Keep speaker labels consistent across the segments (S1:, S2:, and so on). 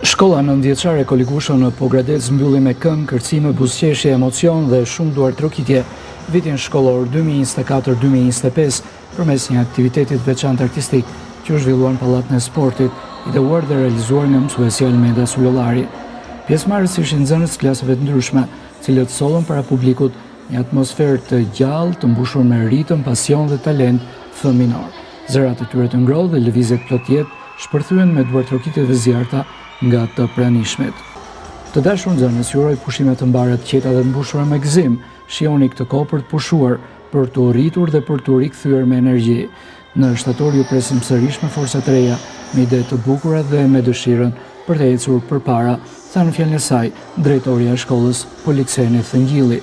S1: Shkolla nëntëvjeçare Koli Gusho në Pogradec mbylli me këngë, kërcime, buzëqeshje, emocion dhe shumë duartrokitje vitin shkollor 2024-2025 përmes një aktiviteti të veçantë artistik që u zhvillua në Pallatin e Sportit, ideuar dhe realizuar nga mësuesja Almeda Sulollari. Pjesëmarrës ishin nxënës të klasave të ndryshme, të cilët sollën para publikut një atmosferë të gjallë, të mbushur me ritëm, pasion dhe talent fëminor. Zërat e tyre të ngrohtë dhe lëvizjet plot jetë shpërthyen me duartrokitje të zjarrta nga të pranishmit. Të dashur nxënës, ju uroj pushime të mbara, të qeta dhe të mbushura me gëzim. Shijoni këtë kohë për të pushuar, për t'u rritur dhe për t'u rikthyer me energji. Në shtator ju presim sërish me forca të reja, me ide të bukura dhe me dëshirën për të ecur përpara, tha në fjalën e saj drejtorja e shkollës Polikseni Thëngjilli.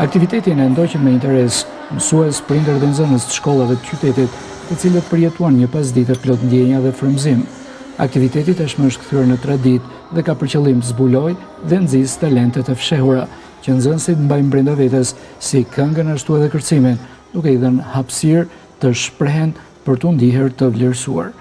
S1: Aktivitetin e ndoqën me interes mësues, prindër dhe nxënës të shkollave të qytetit, të cilët përjetuan një pasdite plot ndjenja dhe frymëzim. Aktiviteti tashmë është kthyer në traditë dhe ka për qëllim të zbulojë dhe nxisë talentet e fshehura që nxënësit mbajnë brenda vetes, si këngën ashtu edhe kërcimin, duke i dhënë hapësirë të shprehen për t'u ndiher të vlerësuar.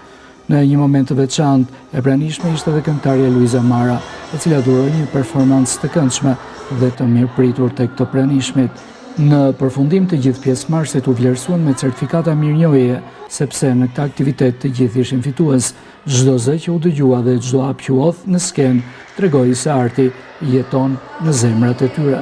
S1: Në një moment të veçantë, e pranishme ishte edhe këngëtarja Luiza Mara, e cila dhuroi një performancë të këndshme dhe të mirëpritur tek të pranishmit. Në përfundim të gjithë pjesëmarrësit u vlerësuan me certifikata mirënjohjeje, sepse në këtë aktivitet të gjithë ishin fitues. Çdo zë që u dëgjua dhe çdo hap që u hodh në skenë tregoi se arti jeton në zemrat e tyre.